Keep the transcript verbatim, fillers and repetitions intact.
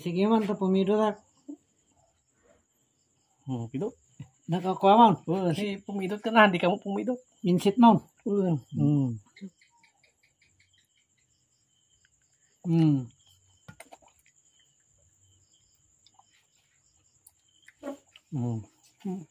Sige man, ta pumidotak. Hmm, pido. Nakakuha man. Oh, si pumidot ka na, hindi ka mo pumidot. Insit man. Oh, Hmm. Hmm. hmm.